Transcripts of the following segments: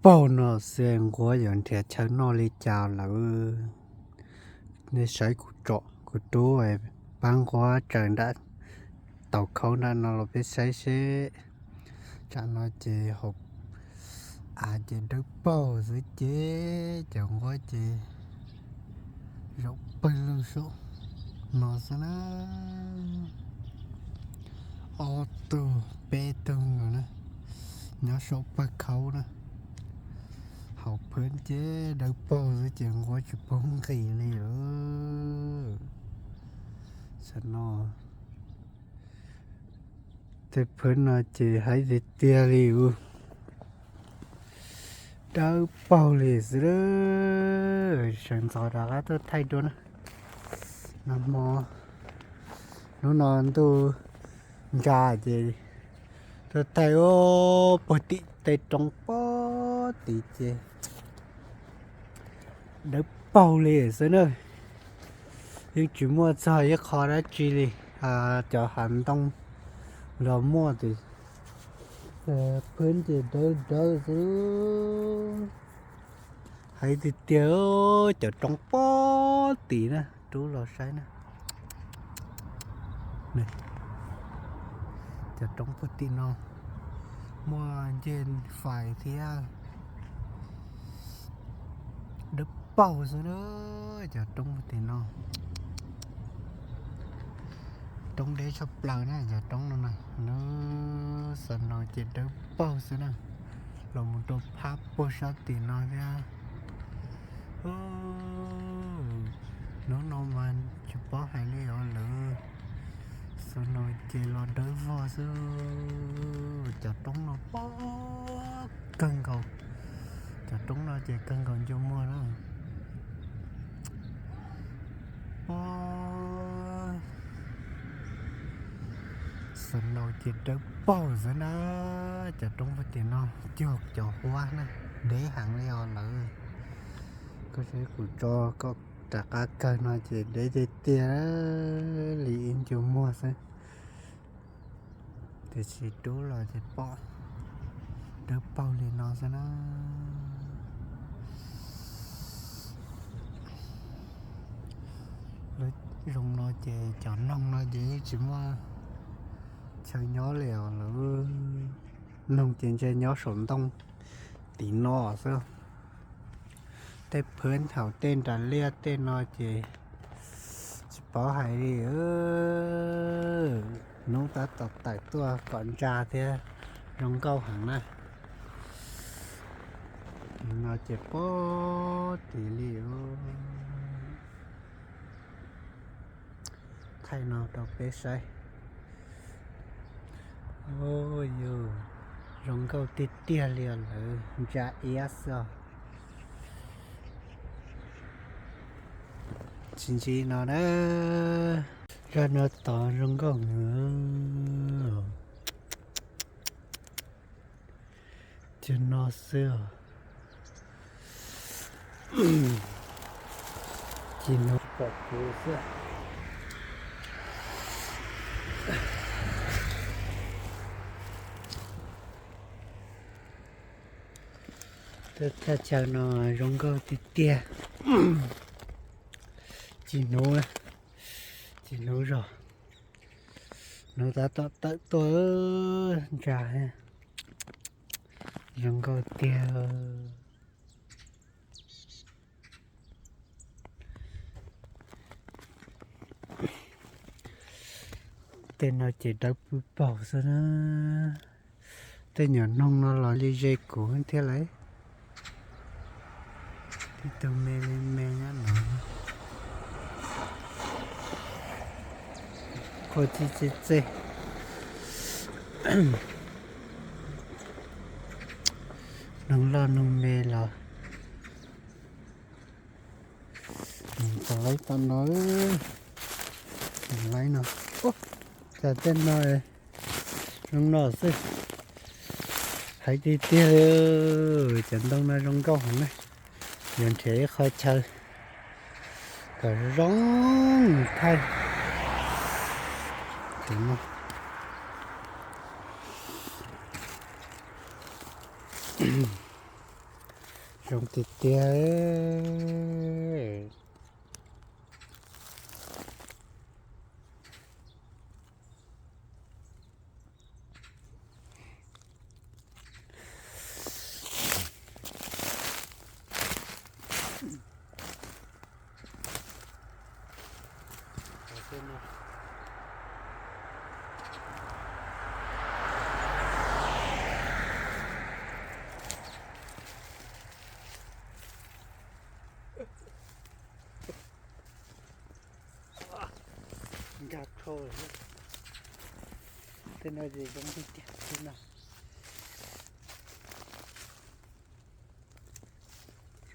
paug no xwb nquab yuav nrhiav chaw noj li cas lawm. Nej saib kuv tsom kuv rub pab nquab tsaws nram taus khaub nram no los peb saib seb. Tsam no ces hauv av ces dawb paug xwb ces cov nquab ces zaum pawg lug saum no xwb na. Ob tug peb tug nkaus na, nyob saum pawg khaub na. Hauv phwb ces dawb paug xwb ces nquab tsis paub nqis li lawm. Tam no tej phwb no ces haib tiag tiag li us. Dawb paug li xwb. Sawv ntxov rov qab tuaj thaij dua na. Nag hmo hnub no ntuj ntsa ces tuaj thaij puag tim tej roob puag tid ces dawb paug li xwb na. Yeej tsis muaj txog ib qho dab tsi li, cov hav ntoo los muaj tes phwb ces dawb dawb xwb. Haib tiag tiag, cov roob puag tim na, rub los saib na. Cov roob puag tim no muaj ncej fais thiab. Dawb paug xwb na, cov roob puag tim no. Roob deb tshaj plaws na, cov roob no na. Lub xav no ces dawb paug xwb na, los mus rau phab puag sab tim no thiab. Hnub no mas tsis paub hais li os lawm. Xav no ces los dawb vog xwb. Cov roob no puag kawg nkaus, cov roob no ces kawg nkaus ncua muag na. Xav no ces dawb paug xwb na, cov roob puag tim no cuag cov huab na, deb heev li os lawm. Koj saib kuv tso kom rov qab kawg no ces deb tiag tiag li ib ncua muag xwb. Tiam sis rub los ces pom dawb paug li no xwb na. Lub zoo no ces cov noog no ces yeej tsis muaj chaw nyob li os lawm. Noog ces ntshe nyob saum ntoo tim no xwb. Tej phwb thaum tej nras liaj tej no ces tsis paub hais li. Hnub tab tom tawm tuaj kom ntsa thiab zoo nkauj heev na. No ces puag tim li. Thaij no rau peb saib. Yus zoo nkauj tiag tiag li os lawm, ntsa iab xwb os. Tsis ntsis no na, zaj no tod zoo nkauj heev. Cig no xwb os. Cig no pom kuv xwb. Tej thaj chaw no zoo nkauj tiag tiag. Cig hnub, cig hnub zog. Hnub tab tom tawm tuaj ntsa, zoo nkauj tiag. Tej no ces dawb pw paug xwb na. Tej nyuam noog no los li ze kuv thiab lauj. Tib tug me li me nyob no. Qhua txi txi txi. Noog loj noog me los. Tau laib tau no, laib no. Cas tej no zoo no xwb. Hais tiag tiag li, cov ntoo no zoo nkauj heev na. Yuav nrhiav ib qho chaw kom zoo thaij. Cov no. Zoo tiag tiag. Nkag dhau. Tej no ces zoo tiag tiag tej no.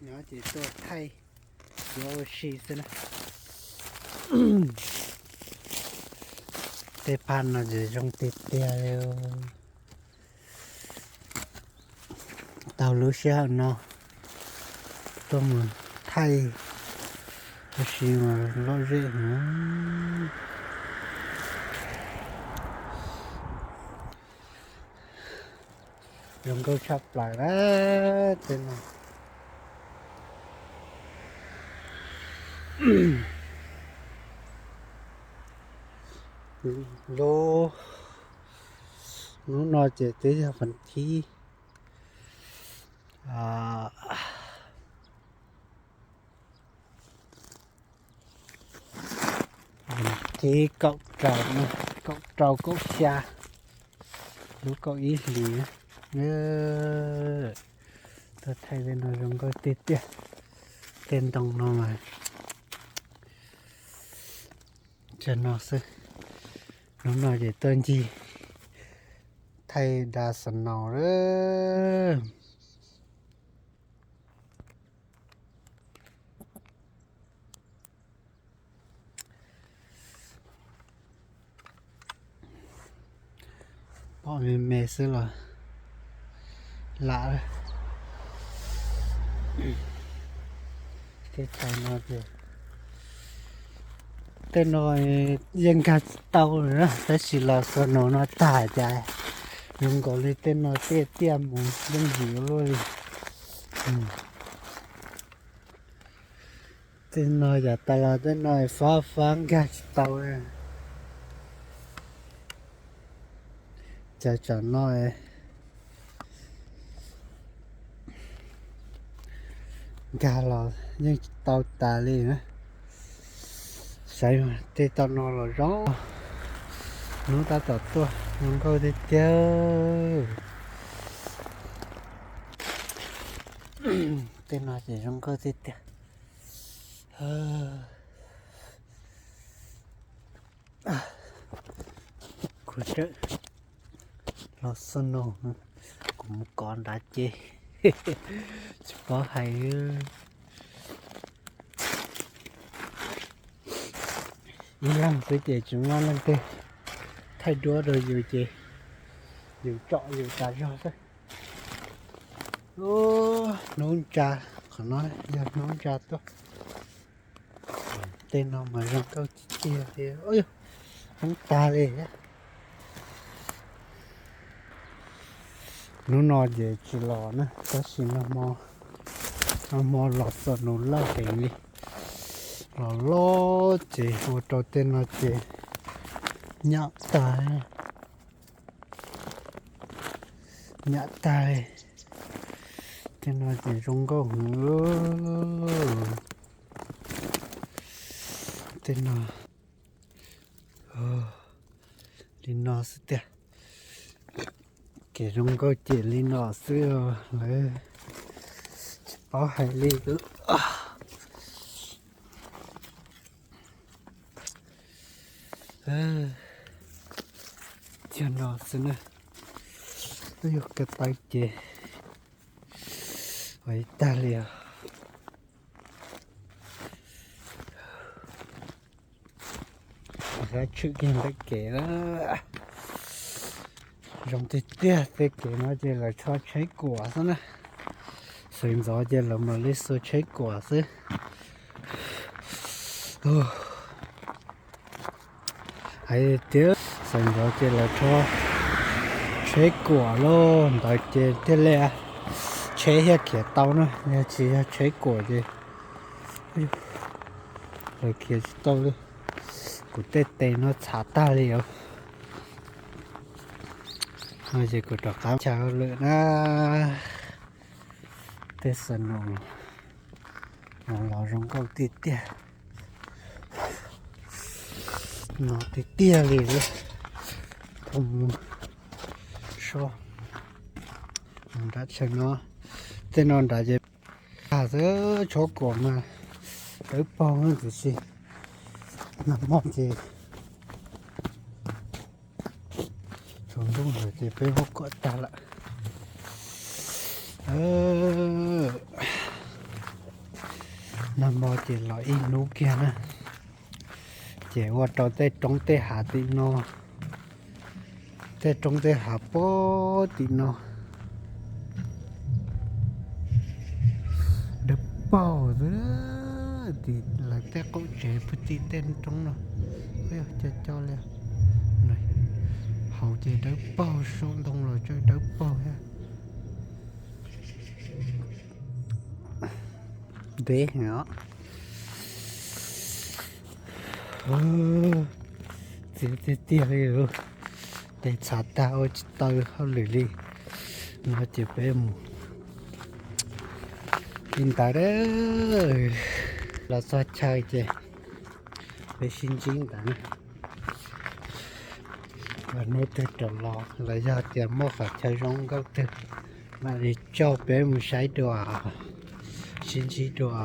Nyob ces tuaj thaij yuav ua si xwb na. Tej phaj no ces zoo tiag tiag li. Tau lub sij hawm no tuaj mus thaij ua si mas lom zem heev. Zoo nkauj tshaj plaws na tej no. Lub, hnub no ces twb yog vas thib thib kaum rau, kaum rau kaum xya, lub kaum ib hlis. Tuaj thaij tej no zoo nkauj tiag tiag. Tej ntoo no mas tsawg no xwb. Hnub no ces tuaj ncig thaij da snow lawm. Pom me me xwb los lam. Tej tais no ces tej no yeej nkag tsis tau na, tab sis los snow no tag cas zoo nkaus li tej no tiaj tiaj mus yooj yim luaj li. Tej no yam tas los tej no fab fab nkag tsis tau. Cas tsam no nkag los yeej tsis tau tas li na. Saib tej tau no los zoo. Hnub tab tom tuaj zoo nkauj tiag tiag. Tej no ces zoo nkauj tiag tiag. Kuv tseem los snow, kuv mus kov nrad ces tsis paub hais. Ib leeg xwb ces tsis muaj leej twg thaij duab rau yus ces yus tsom yus tas zog xwb. Hnub ntsa, qhov no yog hnub ntsa tuaj. Tej no mas zoo nkauj tiag tiag li. Poob tag li. Hnub no ces tsis los na, tab sis nag hmo los snow loj heev li. Los loj ces ua rau tej no ces nyam tag, nyam tag. Tej no ces zoo nkauj heev. Tej no li no xwb tiag. Kev zoo nkauj ces li no xwb, lawv tsis paub hais li. Tsuag no xwb na, twb yog ko taw ces ua ib tag li os. Tshwm kiag ntawm kev na. Zoo tiag tiag, tej kev no ces lawv rho tsheb kuam xwb na. Sawv ntxov ces lawv mam li xuas tsheb kuam xwb. Hais tias sawv ntxov ces lawv rho tsheb kuam lauj, ntawd ces thiaj li Tsheb thiaj khiav tau na, yog tsis yog tsheb kuam ces lawv khiav tsis tau li. Kuv tej tes no txhav tag li os. No ces kuv rov qab chaw lawm na. Tej xas noos no los zoo nkauj tiag tiag. No tiag tiag li. Thov mus so nrad chaw no. Tej no nrad ces tag xwb, tsheb kuam mas dawb paug tiam sis nag hmo ces tsaus ntuj lawm ces peb muab kuam tag lawm. Nag hmo ces los ib hnub kiag na, ces ua rau tej roob tej hav tim no, tej roob tej hav pem tim no dawb paug xwb. Tim lawv tej qaum tsev puag tim tej roob no, co co li, hauv ces dawb paug, saum ntoo los tseem dawb paug thiab. Deb os. Txias tiag tiag li lawm, tes txhav tag ua tsis tau hauj lwm li. No ces peb mus li ntawd. Los txog chaw ces peb sib ntsib ntawd. Hnub twg rov los los yog tias muaj qhov chaw zoo nkauj twg mam li coj peb mus saib dua, sib ntsib dua.